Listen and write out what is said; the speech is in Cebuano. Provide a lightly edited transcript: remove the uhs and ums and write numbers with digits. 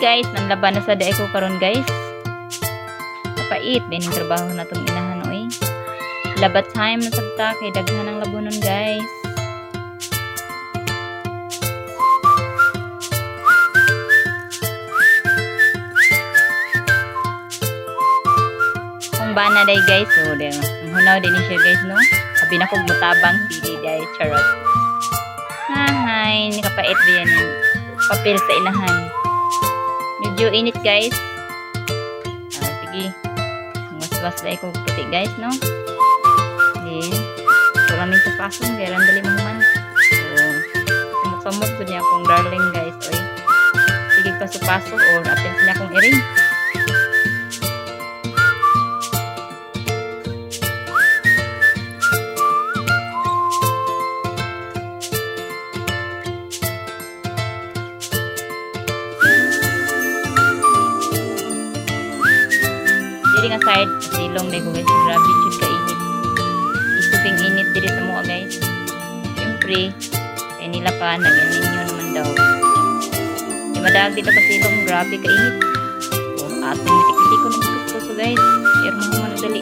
Guys, nanlaba na sa diay ko karon, guys. Kapait ba ning trabaho na tong inahan oy. Laba time na sabta kay daghan ang labonon, guys. Kung bana day, guys, so day, ang hunaw din ni siya, guys, no. Abi na kog mutabang dili day, charot. Hahay, ni kapait ba yan papel sa inahan. Medyo init, guys. Ah, sige. Waswas day ko puti, guys, no. Then, ito lang sa pasong kaya lang dali mahuman. So, samok-samok jud niya akong darling, guys, oy. Sige paso-paso or apil niya akong iring. Diri nga side, silong day ko, guys. Grabe jud ka init. Isuping init diri sa mua, guys. Siyempre, kay nila pa, nag-El naman daw. Di madag dito kasi silong, grabe ka init. Oh, atong mitik-mitik ko ng gusto, guys. Pero mahuman na dali.